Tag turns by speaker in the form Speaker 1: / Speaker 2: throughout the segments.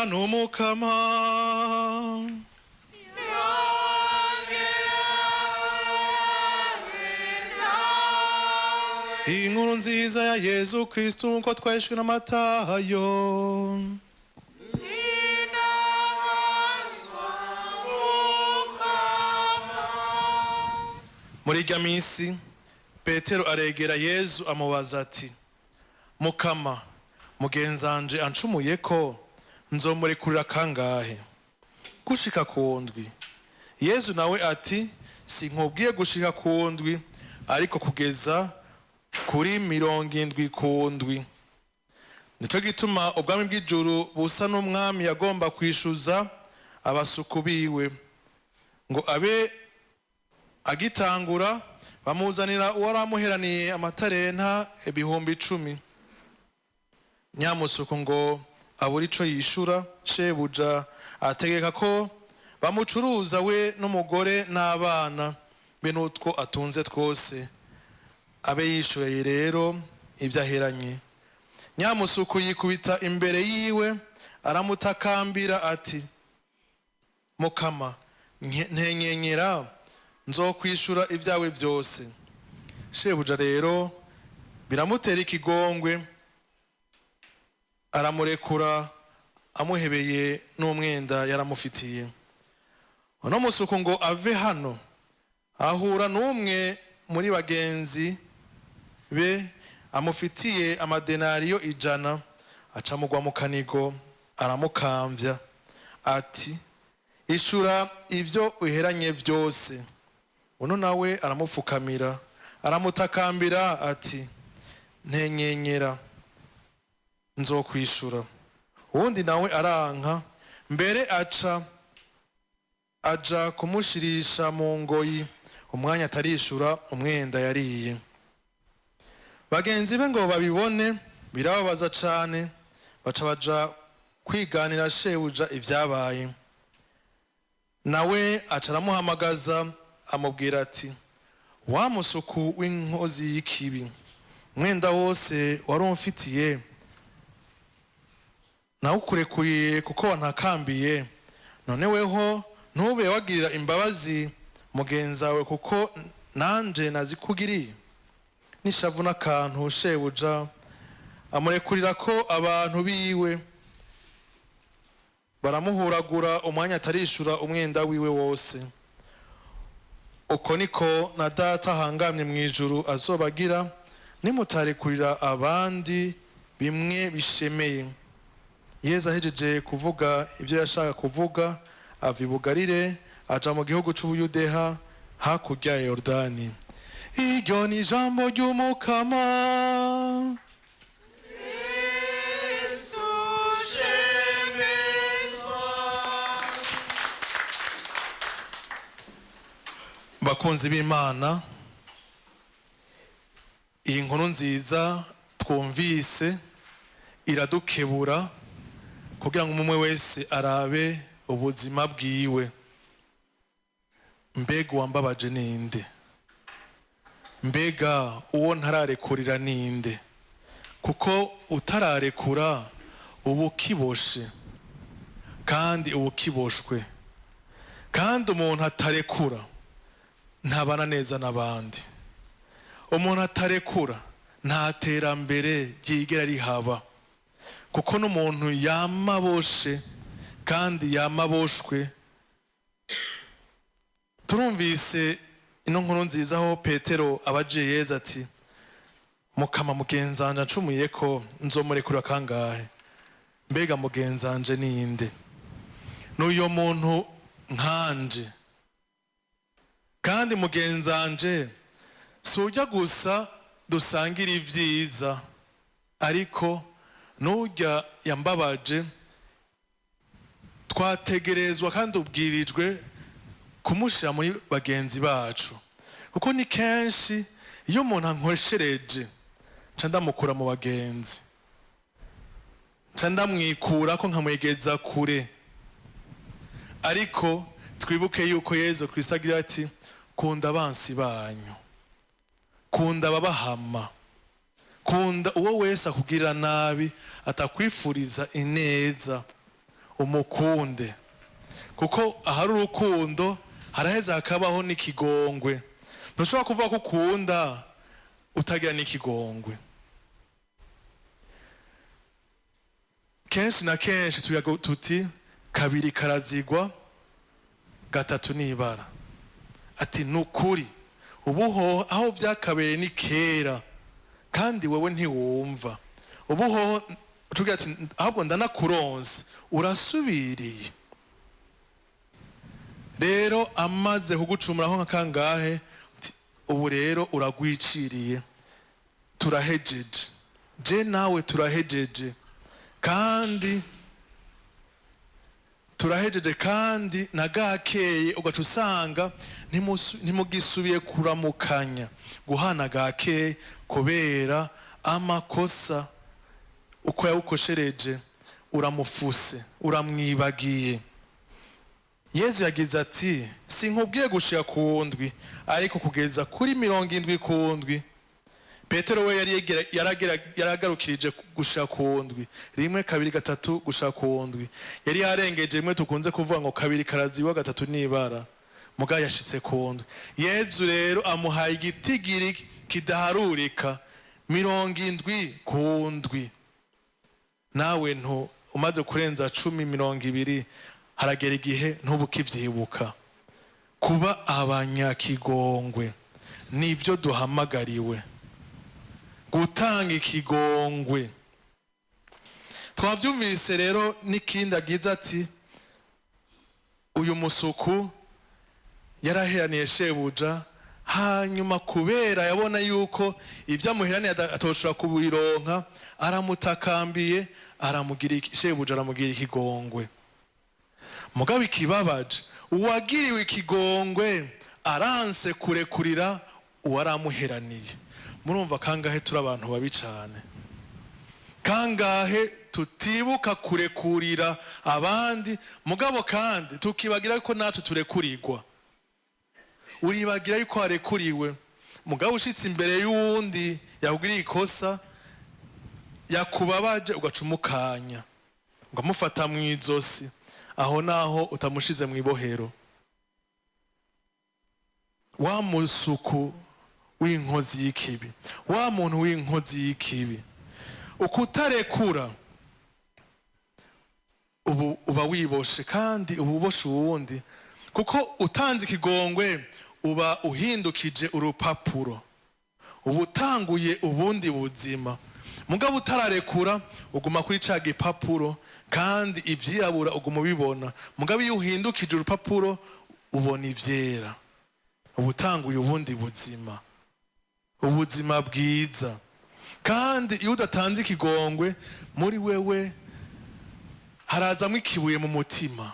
Speaker 1: N'Umukama. Inkuru nziza ya Yezu Kristu nkuko twahishwe n'Amatayo. Muri irya minsi Petero aregera Yezu, amubaza ati: "Mukama, mugenzanje ancumuye ko nzomurekurira kangahe? Gushika ku ndwi?" Yezu nawe ati: "Sinkubwiye gushika ku ndwi, ariko kugeza kuri 70 ku ndwi. Nico gituma ubwami bw'ijuru busa n'umwami yagomba kwishuza abasuku biwe. Ngo abe agitangura, bamuzanira uwaramuheraniye amatarenta 10,000. Nyamusuku ngo abure ico yishura, shebuja ategeka ko bamucuruza, we n'umugore n'abana be n'utwo atunze twose, abe yishuye rero ibyo aheranye. Nyamusuku yikubita imbere yiwe, aramutakambira ati: 'Mukama, ntenyenyera, nzokwishura ibyawe byose.' Shebuja rero biramutera ikigongwe, aramurekura, amuhebeye n'umwenda yaramufitiye. Uno musuku ngo ave hano, ahura n'umwe muri bagenzi be amufitiye amadenariyo 100, acamugwa mu kanigo, aramukamvya ati: 'Ishura ibyo uheranye byose.' Uno nawe aramupfukamira, aramutakambira ati: 'Ntenyenyera, nzokwishura.' Uwundi nawe aranka, mbere aca aja kumushirisha mu ngoyi umwanya atarishura umwenda yariye. Bagenzi be ngo babibone, birababaza cane, baca baja kwiganira shebuja ibyabaye. Nawe aca aramuhamagaza, amubwira ati: 'Wa musuku w'inkozi y'ikibi, umwenda wose wari umfitiye nawukurekuye kuko wantakambiye. None weho ntube wagirira imbabazi mugenzawe kuko nanje nazikugiriye?' N'ishavu n'akantu, shebuja amurekurira ko abantu biwe baramuhuragura umwanya atarishura umwenda wiwe wose. Uko niko na Data ahangamye mu ijuru azobagira nimutarekurira abandi bimwe bishemeye." Yezu ahejeje kuvuga ibyo yashaka kuvuga, ava i Bugarire, aja mu gihugu c'Ubuyudeha hakurya ya Yorodani. Iryo ni ijambo ry'Umukama.
Speaker 2: Kristu shemezwa.
Speaker 1: Bakunzi b'Imana, iyi nkuru nziza twumvise iradukebura kugira ngo umwe wese arabe ubuzima bwiwe. Mbega uwambabaje ninde? Mbega uwo ntararekurira ninde? Kuko utararekura uba ukiboshe, kandi uba ukiboshwe, kandi umuntu atarekura ntabana neza n'abandi. Umuntu atarekura nta terambere ryigera rihaba, kuko n'umuntu yamaboshe kandi yamaboshwe. Turumvise ino nkuru nziza aho Petero abajiye Yezu ati: "Mukama, mugenzanje acumuye ko nzomurekura kangahe? Mbega mugenzanje ninde? N'uyo muntu nkanje." Kandi mugenzanje si ujya gusa dusangira ibyiza, ariko n'ujya yambabaje twategerezwa kandi ubwirijwe kumushyira muri bagenzi bacu, kuko ni kenshi iyo umuntu ankoshereje nca ndamukura mu bagenzi, nca ndamwikura ko nkamwegeza kure. Ariko twibuke yuko Yezu Kristo agira ati: "Kunda abansi banyu, kunda ababahama, kunda uwo wese akugirira nabi, atakwifuriza ineza." Umukunde, kuko ahari urukundo haraheza hakabaho n'ikigongwe. Ntushobora kuvuga ko ukunda utagira n'ikigongwe. Kenshi na kenshi tuyaga tuti kabiri karazigwa, gatatu nibara. Ati nukuri ubuho aho byakabereye ni kera, kandi wewe ntiwumva. Ubuho tugira ati ahubwo ndanakuronse, urasubiriye. Rero amaze kugucumuraho nka kangahe, uti, ubu rero uragwiciriye, turahejeje, je nawe turahejeje, kandi turahejeje, kandi nagakeye. Ugaca usanga ntimugisubiye kuramukanya, guhana gakeye, kubera amakosa uko yawukoshereje uramufuse, uramwibagiye. Yezu yagize ati sinkubwiye gushika ku ndwi, ariko kugeza kuri 70 ku ndwi. Petero we yari yaragarukirije gushika ku ndwi, rimwe, kabiri, gatatu, gushika ku ndwi. Yari yarengeje rimwe tukunze kuvuga ngo kabiri karaziwa, gatatu nibara, mugabo yashitse ku ndwi. Yezu rero amuhaye igitigiri kidaharurika, 70 ku ndwi. Nawe ntu umaze kurenza 10, 20, haragera igihe ntubukivyibuka. Kuba abanyakigongwe nivyo duhamagariwe, gutanga ikigongwe. Twavyumvise rero n'ikindi agize ati uyu musuku yaraheraniye shebuja, hanyuma kubera yabona yuko ibyo amuheraniye atoshobora kubironka, aramutakambiye, aramugira shebuja aramugira ikigongwe. Mugabo ikibabaje, uwagiriwe ikigongwe aranse kurekurira uwaramuheraniye. Murumva kangahe turi abantu babi cane, kangahe tutibuka kurekurira abandi, mugabo kandi tukibagira ko natwe turekurirwa. Uribagira yuko warekuriwe, mugabo ushitse imbere y'uwundi yakugiriye ikosa, yakubabaje, ugaca umukanya, ukamufata mu izosi, aho naho utamushize mu ibohero. Wa musuku w'inkozi y'ikibi, wa muntu w'inkozi y'ikibi, ukutarekura ubu uba wiboshe, kandi uba uboshe uwundi, kuko utanze ikigongwe uba uhindukije urupapuro, uba utanguye ubundi buzima. Mugabo utararekura uguma kuri ca gipapuro, kandi ivyirabura uguma ubibona. Mugabo iyo uhindukije urupapuro ubona ivyera, uba utanguye ubundi buzima, ubuzima bwiza. Kandi iyo udatanze ikigongwe, muri wewe harazamwo ikibuye mu mutima.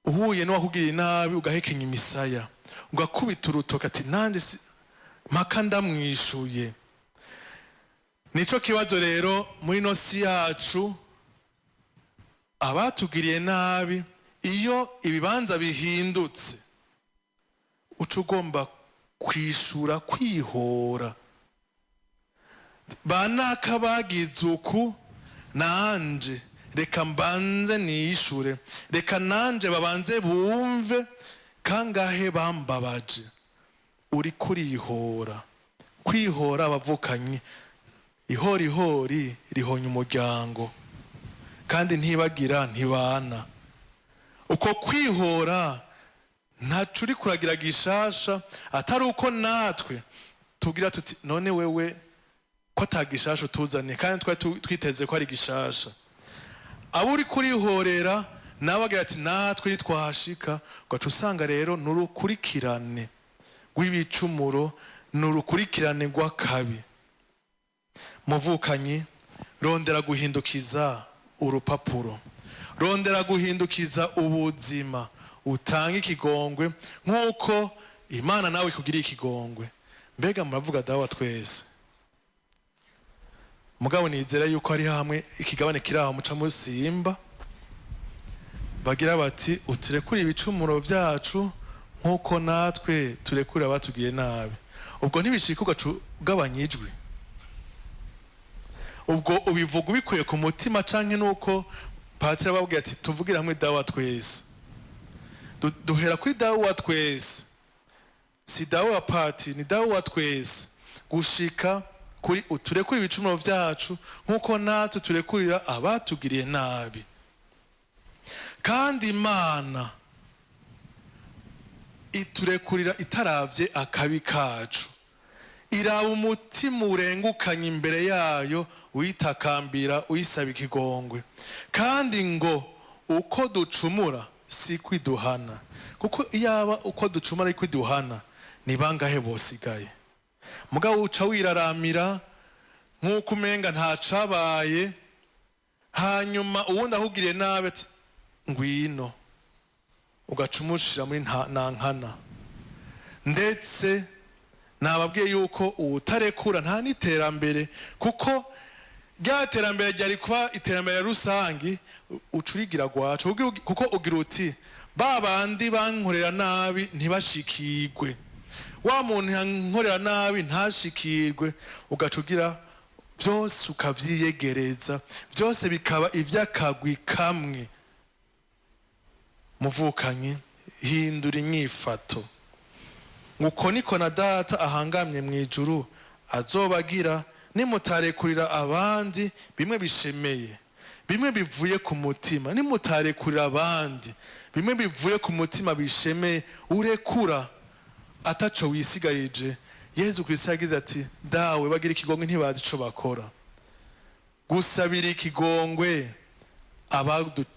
Speaker 1: Uhuye n'uwakugiriye nabi ugahekenya imisaya, ugakubita urutoki, ati nanje mpaka ndamwishuye. Nico kibazo rero muri ino si yacu, abatugiriye nabi, iyo ibibanza bihindutse uca ugomba kwishura, kwihora. Banaka bagize uku, nanje reka mbanze niyishure, reka nanje babanze bumve kangahe bambabaje. Uri kurihora, kwihora abavukanyi, ihorihori rihonya umuryango, kandi ntibagira ntibana. Uko kwihora ntaco uri kuragira gishasha, atari uko natwe tugira tuti none wewe ko atagishasha utuzaniye, kandi twari twiteze ko ari gishasha. Abo uri kurihorera nawe agira ati natwe ntitwahashika. Ugaca usanga rero n'urukurikirane rw'ibicumuro, n'urukurikirane rw'akabi. Muvukanyi, rondera guhindukiza urupapuro, rondera guhindukiza ubuzima, utange ikigongwe nk'uko Imana nawe ikugiriye ikigongwe. Mbega muravuga Dawa twese? Mugabo nizera yuko ari hamwe ikigabane kiri aho muca musimba, bagira bati uturekure ibicumuro byacu nk'uko natwe turekure abatugiriye nabi. Ubwo ntibishika ugaca ugabanya ijwi, ubwo ubivuga ubikuye ku mutima canke nuko Patiri ababwiye ati tuvugire hamwe Dawe wa twese. Duhera kuri Dawe wa twese, si Dawe wa pati, ni Dawe wa twese, gushika kuri uturekure ibicumuro byacu nk'uko natwe turekurira abatugiriye nabi. Kandi Imana iturekurira itaravye akabi kacu, iraba umutima urengukanye imbere yayo, uyitakambira, uyisaba ikigongwe. Kandi ngo uko ducumura si kwiduhana, kuko iyaba uko ducumura ari kwiduhana, ni bangahe bosigaye? Mugabo uca wiraramira nk'uko umenga ntacabaye, hanyuma uwundi ahugiriye nabi ati ngwino, ugaca umushira muri nankana. Ndetse nababwiye yuko uwutarekura nta n'iterambere, kuko rya terambere ryari kuba iterambere rusangi, uca urigira gwacu, kuko ugira uti ba bandi bankorera nabi ntibashikirwe, wa muntu yankorera nabi ntashikirwe, ugaca ugira byose ukavyiyegereza, byose bikaba ivy'akagwi kamwe. Muvukanye, hindura inyifato. Uko niko na Data ahangamye mu ijuru azobagira nimutarekurira abandi bimwe bishemeye, bimwe bivuye ku mutima. Nimutarekurira abandi bimwe bivuye ku mutima bishemeye, urekura ataco wisigarije. Yezu Kristo yagize ati Dawe, bagira ikigongwe, ntibazi ico bakora. Gusabira ikigongwe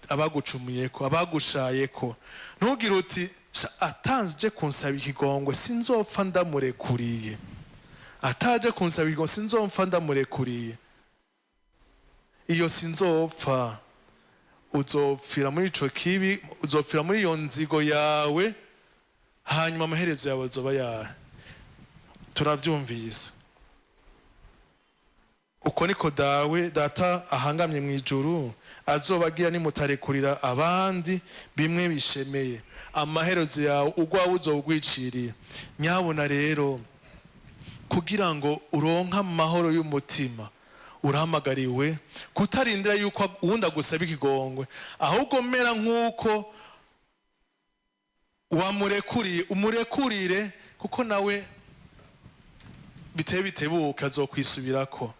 Speaker 1: abagucumuyeko, abagushayeko, ntugire uti "Sha, atanze je kunsaba ikigongwe sinzopfa ndamurekuriye, ataje kunsaba ikigongwe sinzopfa ndamurekuriye." Iyo sinzopfa, uzopfira muri ico kibi, uzopfira muri iyo nzigo yawe, hanyuma amaherezo yawe azoba yahe? Turavyumvise. Uko niko Dawe, Data ahangamye mu ijuru azobagira nimutarekurira abandi bimwe bishemeye. Amaherezo yawe ugwawe uzowugwiciriye. Nyabona rero, kugira ngo uronke amahoro y'umutima, urahamagariwe kutarindira yuko uwundi agusaba ikigongwe, ahubwo mera nk'uko wamurekuriye, umurekurire, kuko nawe biteye bitebuka azokwisubirako,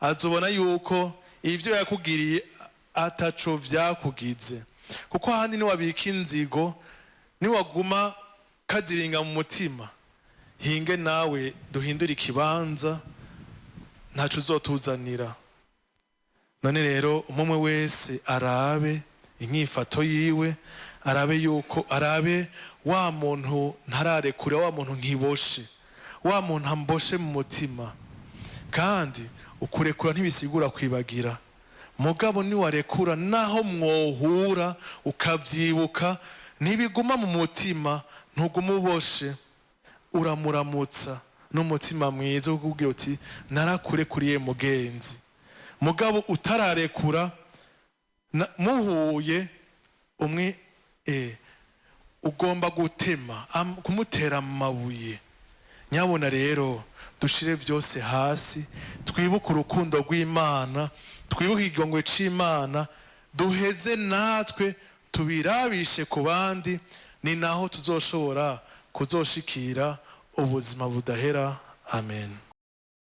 Speaker 1: azobona yuko ivyo yakugiriye ataco vyakugize. Kuko ahandi niwabika inzigo, niwaguma kaziringa mu mutima, hinge nawe duhindure ikibanza, ntaco uzotuzanira. None rero umwe wese arabe inyifato yiwe, arabe yuko, arabe wa muntu ntararekura, wa muntu nkiboshe, wa muntu amboshe mu mutima. Kandi ukurekura ntibisigura kwibagira, mugabo niwarekura, naho mwohura ukavyibuka, ntibiguma mu mutima, ntuguma uboshe. Uramuramutsa n'umutima mwiza, ukubwira uti narakurekuriye mugenzi. Mugabo utararekura, muhuye umwe, ugomba gutema, kumutera amabuye. Nyabona rero dushire byose hasi, twibuke urukundo rw'Imana, twibuke ikigongwe c'Imana, duheze natwe tubirabishe ku bandi, ni naho tuzoshobora kuzoshikira ubuzima budahera. Amen.